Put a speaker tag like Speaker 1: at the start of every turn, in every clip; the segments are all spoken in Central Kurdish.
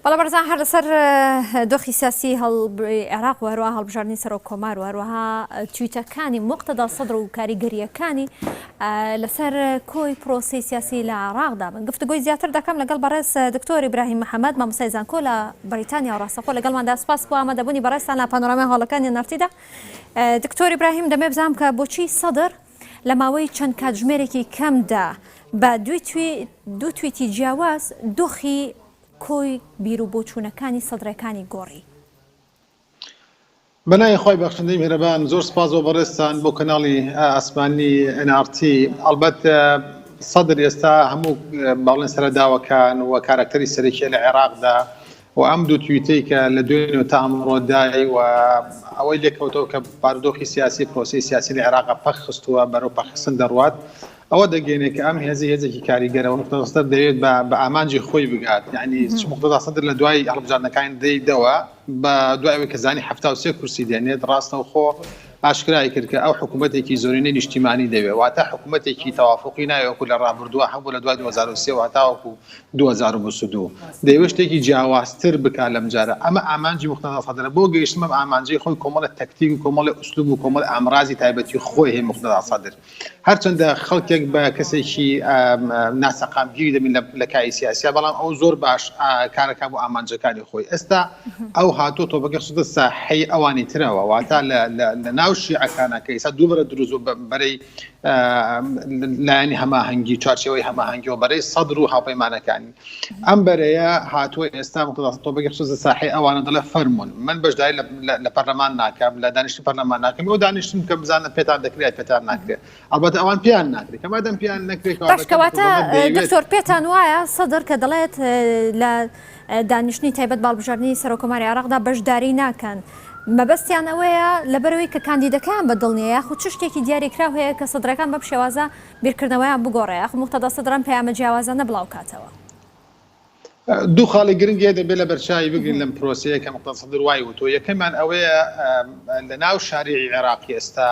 Speaker 1: بەڵێ بەڕێزان هەر لەسەر دۆخی سیاسی عێراق و هەروەها هەڵبژاردنی سەرۆک کۆمار و هەروەها تویتەکانی موقتەدا سەدر و کاریگەرییەکانی لەسەر کۆی پرۆسەی سیاسی لە عێراقدا من گفتوگۆی زیاتر دەکەم لەگەڵ بەڕێز دکتۆر ئیبراهیم محەممەد مامۆستای زانکۆ لە بەریتانیا و ڕاستەخۆ لەگەڵماندا سپاس بۆ ئامادەبوونی بەڕێزتان لە پانۆرامای هەواڵەکانی نەرتیدا دکتۆر ئیبراهیم دەمێ بزانم کە بۆچی سەدر لە ماوەی چەند کاتژمێرێکی کەمدا بە دوو تویتی جیاواز دۆخی کۆی بیروبۆچوونەکانی سەدرەکانی گۆڕی.
Speaker 2: بەناوی خوای بەخشندەی میهرەبان زۆر سپاس بۆ بەڕێزتان بۆ کەناڵی ئاسمانی NRT ئەڵبەت سەدر ئێستا هەموو باڵێن سەرەداوەکان و کارەکتەری سەرەکیە لە عێراقدا و ئەم دوو تویتەی کە لە دوێنێ تا ئەمڕۆ دای و ئەوەی لێکەوتەوە کە بارودۆخی سیاسی پرۆسەی سیاسی لە عێراق پەک خستووە بەرەو پەکخستن دەڕوات ئەوە دەگەێنێ کە ئەم هێزی هێزێکی کاریگەرە و موقتەدا سەدر دەیەوێت بە بە ئامانجی خۆی بگات یعنی چ موقتەدا سەدر لە دوای هەڵبژاردنەکانی دەی دەوە بە دوای ئەوەی کە زانی 73 کورسی دێنێت ڕاستەوخۆ ئاشکرای کرد کە ئەو حکوومەتێکی زۆرینەی نیشتیمانی دەوێت واتە حکوومەتێکی تەوافقی ناوێت وەکو لە ڕابردووە هەبوو لە دوای 2003 هەتاوەکو 2022 دەیەوێت شتێکی جیاوازتر بکات لەم جارە ئەمە ئامانجی موقتەدا سەدرە بۆ گەیشتن بەم ئامانجەی خۆی کۆمەڵە تەکتیک و کۆمەڵە ئوسلوب و کۆمەڵە ئامرازی تایبەتی خۆی هەیە موقتەدا سەدر هەرچەندە خەڵکێک بە کەسێکی ناسەقامگیری دەبین لە کاری سیاسیا بەڵام ئەو زۆر باش کارەکە بۆ ئامانجەکانی خۆی ئێستا ئەو هاتۆ تۆپەکە خستە ساحەی ئەوانی ترەوە واتە لە ناو شیعەکانە کە ئێستا دووبەرە دروست و بەرەی لایەنی هەماهەنگی چوارچێوەی هەماهەنگی و بەرەی سەدر و هاوپەیمانەکانی ئەم بەرەیە هاتووە ئێستا موقتەدا تۆپەکە خستە ساحەی ئەوانە دەڵێ فەرموون من بەشداری لە پەرلەمان ناکەم لە دانیشتن پەرلەمان ناکەم ئەو دانیشتن کە بزانە پێتان دەکرێت پێتان ناکرێت ئەڵبەتە ئەوان پێیان ناکرێت کە مادەم پێیان نەکرێت
Speaker 1: باش کەواتە دکتۆر پێتان وایە سەدر کە دەڵێت لە دانیشتنی تایبەت بە هەڵبژاردنی سەرۆککۆماری عێراقدا بەشداری ناکەن مەبەستیان ئەوەیە لەبەرەوەی کە کاندیدەکەیان بە دڵ نییە یاخود چ شتێکی دیاریکراو هەیە کە سەدرەکان بەم شێوازە بیرکردنەوەیان بگۆڕێ یاخود موقتەدا سەدر ئەم پەیامە جیاوازانە بڵاوکاتەوە.
Speaker 2: دوو خاڵی گرنگ هەیە دەبێت لەبەرچاوی بگرین لەم پرۆسەیە کە موقتەدا سەدر وای وتووە، یەکەمیان ئەوەیە لە ناو شاریعی عێراقی ئێستا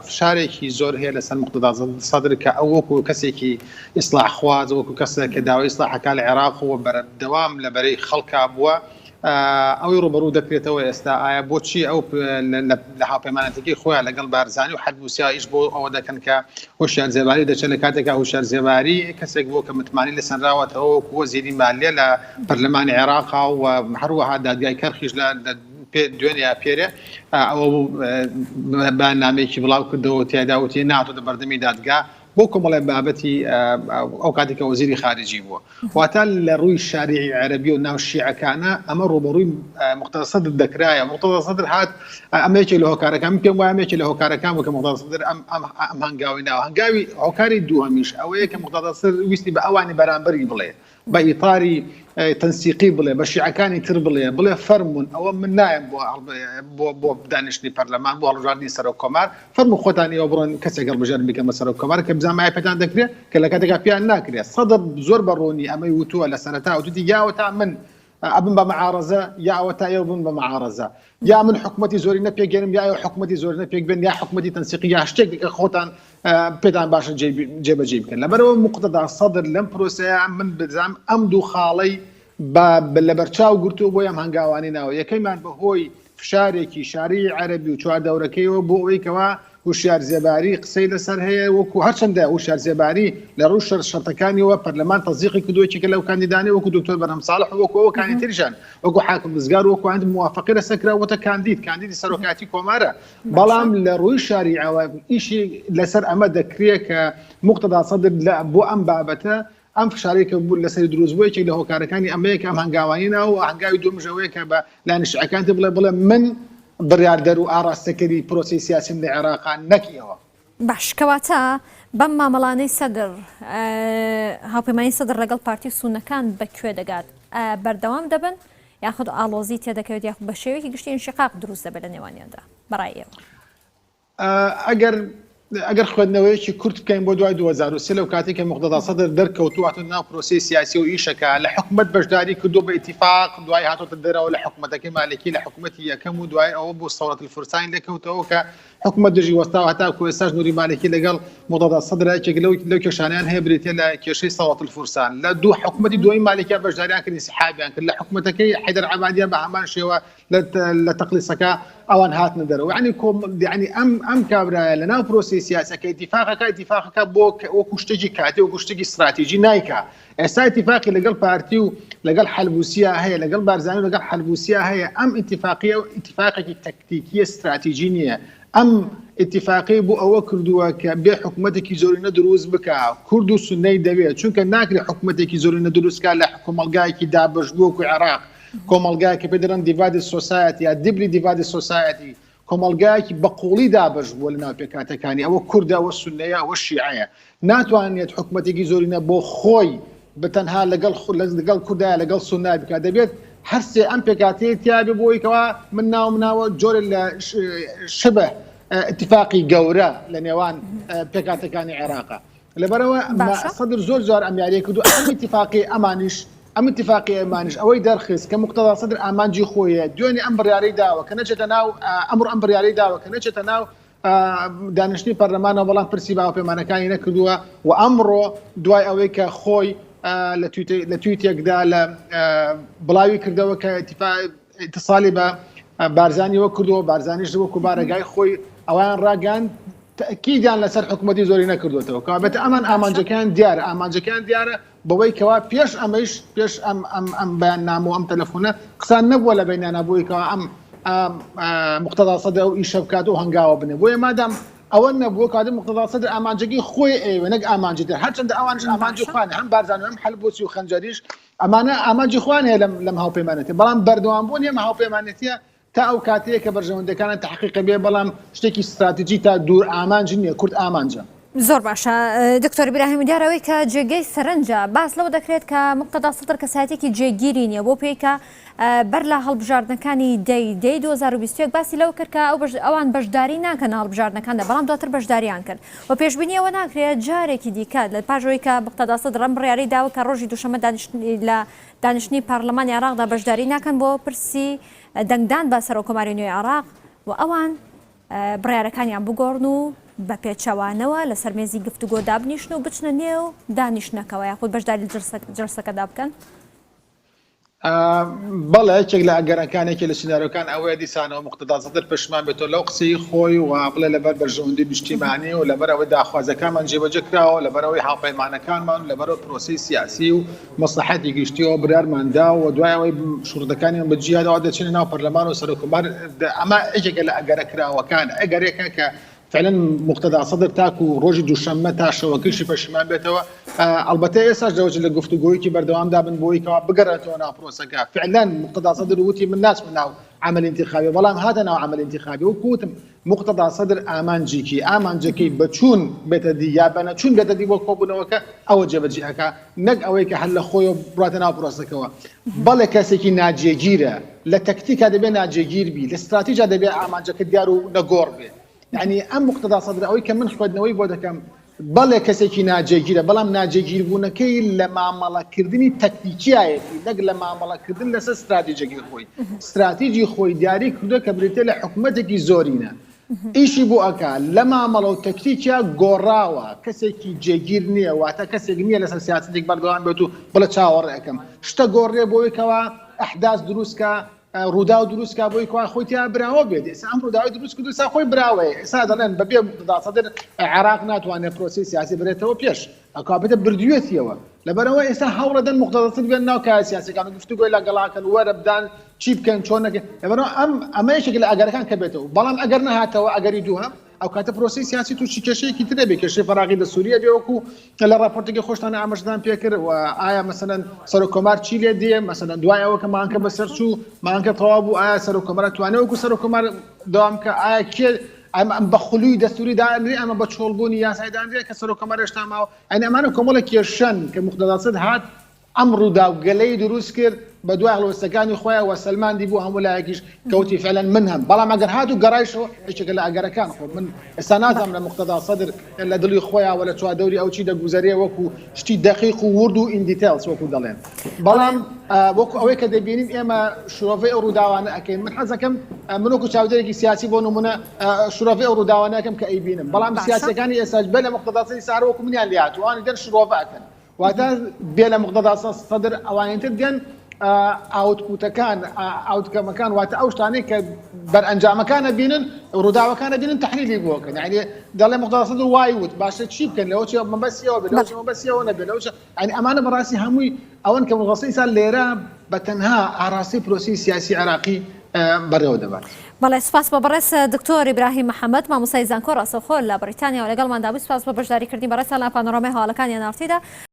Speaker 2: فشارێکی زۆر هەیە لەسەر موقتەدا سەدر کە ئەو وەکو کەسێکی ئیسلاحخواز وەکو کەسێک کە داوای ئیسلاحەکە لە عێراق و بەردەوام لە بەرەی خەڵکا بووە ئەوەی ڕووبەڕوو دەکرێتەوە ئێستا ئایا بۆچی ئەو لە هاوپەیمانەتەکەی خۆیان لەگەڵ بارزانی و حەلبوسیا ئیش بۆ ئەوە دەکەن کە هۆشیار زێباری دەچێت لە کاتێکا هۆشیار زێباری کەسێک بووە کە متمانەی لێ سەنراوەتەوە وەکو وەزیری مالیە لە پەرلەمانی عێراقا و هەروەها دادگای کەرخیش لە دوێنێ یا پێرێ ئەوە بەیاننامەیەکی بڵاو کردەوە تیایدا وتی ناتۆتە بەردەمی دادگا بۆ کۆمەڵێ بابەتی ئەو کاتێک کە وەزیری خارجی بووە واتە لە ڕووی شاریعی عەرەبی و ناو شیعەکانە ئەمە ڕووبەڕووی موقتەدا سەدر دەکرایە موقتەدا سەدر هات ئەمە یەکێک لە هۆکارەکان من پێم وایە ئەمە یەکێک لە هۆکارەکان بوو کە موقتەدا سەدر ئەم ئەم ئەم هەنگاوی ناوە هەنگاوی هۆکاری دووهەمیش ئەوەیە کە موقتەدا سەدر ویستی بە ئەوانی بەرامبەری بڵێ بە ئیتاری تەنسیقی بڵێ بە شیعەکانی تر بڵێ بڵێ فەرموون ئەوە من نایەم بۆ بۆ بۆ دانیشتنی پەرلەمان بۆ هەڵبژاردنی سەرۆک کۆمار فەرموو خۆتان ئێوە بڕۆن کەسێک هەڵبژێرن بیکەن بە سەرۆک کۆمار کە بزانم ئایا پێتان دەکرێت کە لە کاتێکا پێیان ناکرێت سەدر زۆر بە ڕوونی ئەمەی وتووە لە سەرەتا وتوتی یا ئەوەتا من ئەبم بە معارەزە یا ئەوەتا ئێوە بن بە معارەزە یا من حکومەتی زۆرینە پێکێنم یا ئێوە حکومەتی زۆرینە پێک بێن یا حکومەتی تەنسیقی یا شتێک کە خۆتان پێتان باشە جێبەجێ بکەن لەبەرەوە موقتەدا سەدر لەم پرۆسەیە من بزانم ئەم دوو خاڵەی بە لەبەرچاو گرتووە بۆی ئەم هەنگاوانەی ناوە یەکەمیان بەهۆی فشارێکی شاریی عەرەبی و چواردەورەکەیەوە بۆ ئەوەی کەوا هوشیار زێباری قسەی لەسەر هەیە وەکو هەرچەندە هوشیار زێباری لە ڕوو شەر شەرتەکانیەوە پەرلەمان تەزیقی کردووە یەکێکە لەو کاندیدانەی وەکو دکتۆر بەرهەم ساڵح و وەکو ئەوکانی تریشان وەکو حاکم ڕزگار و وەکو ئەند موافقی لەسەر کرا وتە کاندید کاندیدی سەرۆکایەتی کۆمارە بەڵام لە ڕووی شاریعەوە ئیشی لەسەر ئەمە دەکرێت کە موقتەدا سەدر بۆ ئەم بابەتە ئەم فشارەی کە لەسەری دروست بووە یەکێک لە هۆکارەکانی ئەمەیە کە ئەم هەنگاوانەی ناوە و هەنگاوی دووەمیش ئەوەیە کە بە لایەنە شیعەکان تر بڵێ بڵێ من بڕیاردەر و ئاڕاستەکەری پرۆسەی سیاسیم لە عێراقا نەک ئێوە.
Speaker 1: باش کەواتە بەم مامەڵانەی سەدر هاوپەیمانی سەدر لەگەڵ پارتی و سوننەکان بە کوێ دەگات؟ ئایا بەردەوام دەبن یاخود ئاڵۆزی تێدەکەوێت یاخود بە شێوەیەکی گشتی ئینشیقاق دروست دەبێت لە نێوانیاندا بەڕای ئێوە؟
Speaker 2: ئەگەر. ئەگەر خوێندنەوەیەکی کورت بکەین بۆ دوای 2023 لەو کاتێک کە مقتەدا سەدر دەرکەوتووە هاتۆتە ناو پرۆسەی سیاسی و ئیشەکە لە حکومەت بەشداری کردو بە ئیتیفاق دوای هاتۆتە دەرەوە لە حکومەتەکەی مالکی لە حکومەتی یەکەم و دوای ئەوە بۆ سەوڕەت الفرسان لێکەوتەوە کە حکومەت دژی وەستاوە هەتاکو ئێستاش نوری مالکی لەگەڵ مقتەدا سەدر یەکێک لەو لەو کێشانیان هەیە بریتیە لە کێشەی سەوڕەت الفرسان لە دوو حکومەتی دوای مالکیان بەشداریان کرد انسحابیان کرد لە حکومەتەکەی حەیدەر عەبادیان بە هەمان شێوە لە تەقلیسەکە ئەوان هاتنە دەرەوە یعنی کۆم یعنی ئەم ئەم کابرایە لە ناو پرۆسەی سیاسەکە ئیتیفاقەکە ئیتیفاقەکە بۆ وەکو شتێکی کاتی وەکو شتێکی استراتیژی نایکا ئێستا ئیتیفاقی لەگەڵ پارتی و لەگەڵ حەلبوسیا هەیە لەگەڵ بارزانی و لەگەڵ حەلبوسیا هەیە ئەم ئیتیفاقیە ئیتیفاقێکی تەکتیکیە استراتیژی نییە ئەم ئیتیفاقی بۆ ئەوە کردووە کە بێ حکوومەتێکی زۆرینە دروست بکە کورد و سونەی دەوێت چونکە ناکرێت حکوومەتێکی زۆرینە دروستکە لە کۆمەڵگایەکی دابەشبوو وەکو عێراق کۆمەڵگایەک کە پێی دەڵێن divided society یا deeply divided society، کۆمەڵگایەکی بە قووڵی دابەش بووە لە ناو پێکهاتەکانی، ئەوە کوردە، ئەوە سوننەیە، ئەوە شیعەیە. ناتوانێت حکومەتێکی زۆرینە بۆ خۆی بە تەنها لەگەڵ لەگەڵ کوردایە لەگەڵ سوننە بکات، دەبێت هەرسێ ئەم پێکهاتەیە تیا بێ بۆ ئەوەی کەوا من ناوم ناوە جۆرێ لە شبه اتفاقی گەورە لە نێوان پێکهاتەکانی عێراقە. لەبەرئەوە سەدر زۆر جار ئەم یاریە کردو ئەم ئیتیفاقی ئەمانیش ئەم ئیتیفاقی ئەمانیش ئەوەی دەرخست کە موقتەدا سەدر ئامانجی خۆیە دوێنێ ئەم بڕیارەی داوە کە نەچێتە ناو ئەمڕۆ ئەم بڕیارەی داوە کە نەچێتە ناو دانیشتنی پەرلەمانەوە بەڵام پرسی بە هاوپەیمانەکانی نەکردووە و ئەمڕۆ دوای ئەوەی کە خۆی لە تویتێکدا لە بڵاوی کردەوە کە ئیتیسالی بە بارزانیەوە کردووە بارزانیش وەکو بارەگای خۆی ئەویان ڕاگەیاند تەئکیدیان لەسەر حکومەتی زۆری نەکردوێتەوە کەوابێتە ئەمان ئامانجەکان دیارە ئامانجەکان دیارە بەوەی کەوا پێش ئەمەیش پێش ئەم ئەم ئەم بەیاننامە و ئەم تەلەفۆنە قسان نەبووە لە بینیانە بۆی کەوا ئەم مقتەدا سەدر ئەو ئیشە بکات و هەنگاوە بنێ بۆیە مادام ئەوە نەبووە کاتێ مقتەدا سەدر ئامانجەکەی خۆی ئەیەوێ نەک ئامانجی تر هەرچەندە ئەوانش ئامانجی خۆیان هەم بارزانی و هەم حەلبوسی و خەنجەریش ئەمانە ئامانجی خۆیان هەیە لەم لەم هاوپەیمانێتیە بەڵام بەردەوامبوونی ئەم هاوپەیمانێتیە تا ئەو کاتەیە کە بەرژەوەندیەکانیان تەحقیق بێ بەڵام شتێکی ستراتیجی تا دوور ئامانج نیە کورت ئامانجە.
Speaker 1: زۆر باشە دکتۆر ئیبراهیم دیارە ئەوەی کە جێگەی سەرنجە باس لەوە دەکرێت کە موقتەدا سەدر کەسایەتێکی جێگیری نییە بۆ پێی کە بەر لە هەڵبژاردنەکانی دەی دەی 2021 باسی لەوە کرد کە ئەو ئەوان بەشداری ناکەن هەڵبژاردنەکاندا بەڵام دواتر بەشداریان کرد و پێشبینی ئەوە ناکرێت جارێکی دیکە لە پاش ئەوەی کە موقتەدا سەدر ئەم بڕیارەی داوە کە ڕۆژی دووشەممە دانیشتنی لە دانیشتنی پەرلەمانی عێراقدا بەشداری ناکەن بۆ پرسی دەنگدان بە سەرۆککۆماری نوێی عێراق و ئەوان بڕیارەکانیان بگۆڕن و بە پێچەوانەوە لەسەر مێزی گفتوگۆ دابنیشن و بچنە نێو دانیشتنەکەوە یاخود بەشداری جەلسەکەدا بکەن؟
Speaker 2: بەڵێ یەکێک لە ئەگەرەکان یەکێک لە سیناریۆکان ئەوەیە دیسانەوە موقتەدا سەدر پەشیمان بێتەوە لەو قسەی خۆی و بڵێ لەبەر بەرژەوەندی نیشتیمانی و لەبەر ئەوەی داخوازەکانمان جێبەجێ کراوە لەبەر ئەوەی هاوپەیمانەکانمان و لەبەر پرۆسەی سیاسی و مەسڵەحەتی گشتیەوە بڕیارمان دا و دوای ئەوەی شروتەکانیان بەجی هات ئەوا دەچینە ناو پەرلەمان و سەرۆککۆمار ئەمە یەکێکە لە ئەگەرە کراوەکان ئەگەرێکە کە فعلا موقتەدا سەدر تاکو ڕۆژی دووشەممە تا شەوەکەیشی پەشیمان بێتەوە ئەڵبەتە ئێستاش دەوەچێت لە گفتوگۆیەکی بەردەوامدا بن بۆی کەوا بگەڕێتەوە ناو پرۆسەکە فعلا موقتەدا سەدر وتی من ناچمە ناو عەمەل ئینتیخابی بەڵام هاتە ناو عەمەل ئینتیخابی وەکو وتم موقتەدا سەدر ئامانجێکی، ئامانجەکەی بە چوون بێتە دی یا بە نەچوون بێتە دی بۆ کۆبوونەوەکە، ئەوە جێبەجێ ئەکا، نەک ئەوەی کە هەر لە خۆیەوە بڕواتە ناو پرۆسەکەوە. بەڵێ کەسێکی ناجێگیرە، لە تەکتیکا دەبێ ناجێگیر بی، لە ستراتیجا دەبێ ئامانجەکە دیار و نەگۆڕ بێ. یەعنی ئەم موقتەدا سەدرە ئەوەی کە من خوێندنەوەی بۆ دەکەم، بەڵێ کەسێکی ناجێگیرە، بەڵام ناجێگیربوونەکەی لە مامەڵەکردنی تەکتیکیایەتی نەک لە مامەڵەکردن لەسەر ستراتیجەکەی خۆی. ستراتیجی خۆی دیاری کردووە کە بریتیە لە حکومەتێکی زۆرینە. ئیشی بۆ ئەکا، لە مامەڵە و تەکتیکیا گۆڕاوە، کەسێکی جێگیر نییە، واتە کەسێک نییە لەسەر سیاسەتێک بەردەوام بێت و بڵێ چاوەڕێ ئەکەم. شتە گۆڕێ بۆی کەوا ئەحداس دروست کا، ڕووداو دروست کا بۆی کوا خۆی تیا براوە بێت ئێستا ئەم ڕووداوی دروست کردو ئێستا خۆی براوەیە ئێستا دەڵێن بە بێ موقتەدا سەدر عێراق ناتوانێت پرۆسەی سیاسی برێتەوە پێش ئەکابێتە بردوێتیەوە لەبەرەوە ئێستا هەوڵەدەن موقتەدا سەدر بێن ناو کایە سیاسەکان و گفتوگۆی لەگەڵاکەن وەرە بدان چی بکەن چۆن نەکەن لەبەرەوە ئەم ئەمە یەکێک لە ئەگەرەکان کە بێتەوە بەڵام ئەگەر نەهاتەوە ئەگەری دووهەم ئەو کاتە پرۆسەی سیاسی تووشی کێشەیەکی تر دەبێت کێشەی فەراغی دەستووری ئەبێ وەکو لە ڕاپۆرتێکی خۆشتان ئاماژەتان پێکرد و ئایا مەسەلەن سەرۆک کۆمار چی لێ دێ مەسەلەن دوای ئەوە کە مانکە بەسەر چوو مانکە تەواو بوو ئایا سەرۆک کۆمار توانێ وەکو سەرۆک کۆمار دەوام کە ئایا کێ ئەم ئەم بە خولوی دەستوری دانرێ ئەمە بە چۆڵبوونی یاسای دانرێ کە سەرۆک کۆمار هێشتا ماوە یعنی ئەمانە کۆمەڵێک کێشەن کە موقتەدا سەدر هات. ئەم ڕووداوگەلەی دروست کرد بە دوای هەڵوێستەکانی خۆیان وە سەلماندی بۆ هەموو لایەکیش کەوتی فعلەن من هەم بەڵام ئەگەر هاتوو گەڕایشەوە یەکێکە لە ئەگەرەکان خۆ من ئێستا نازانم لە موقتەدا سەدر لە دڵی خۆیان وە لە چواردەوری ئەو چی دەگوزەرێ وەکو شتی دەقیق و ورد و in details وەکو دەڵێن بەڵام وەکو ئەوەی کە دەبینین ئێمە شرۆڤەی ئەو ڕووداوانە ئەکەین من حەزەکەم من وەکو چاودێرێکی سیاسی بۆ نمونە شرۆڤەی ئەو ڕووداوانە ئەکەم کە ئەیبینم بەڵام سیاسەکانی ئێستاش بێ لە موقتەدا سەدر سار وەکو منیان لێهاتوو ئەوانی دەن شرۆڤە ئەکەن واتە بێ لە موقتەدا سەدر ئەوانی تر دێن output ەکان outcome ەکان واتە ئەو شتانەی کە بەرئەنجامەکانە بینن ڕووداوەکانە بینن تحلیلی بۆکەن یعنی دەڵێ موقتەدا سەدر وای وت باشە چی بکەن لەوە چی مەبەستیەوە بێ لەوە چی مەبەستیەوە نەبێ لەوە چی یعنی ئەمانە بەڕاستی هەمووی ئەوەن کە موقتەدا سەدر لێرە بە تەنها ئاراستەی پرۆسەی سیاسی عێراقی بەڕێوە دەبات.
Speaker 1: بەڵێ سوپاس بۆ بەڕێز دکتۆر ئیبراهیم محەمەد مامۆستای زانکۆ ڕاستەوخۆ لە بەڕیتانیاوە لەگەڵماندا بوو سوپاس بۆ بەشداریکردنی بەڕێزتان لە پانۆرامای هەواڵەکانی ئێن ئاڕ تیدا.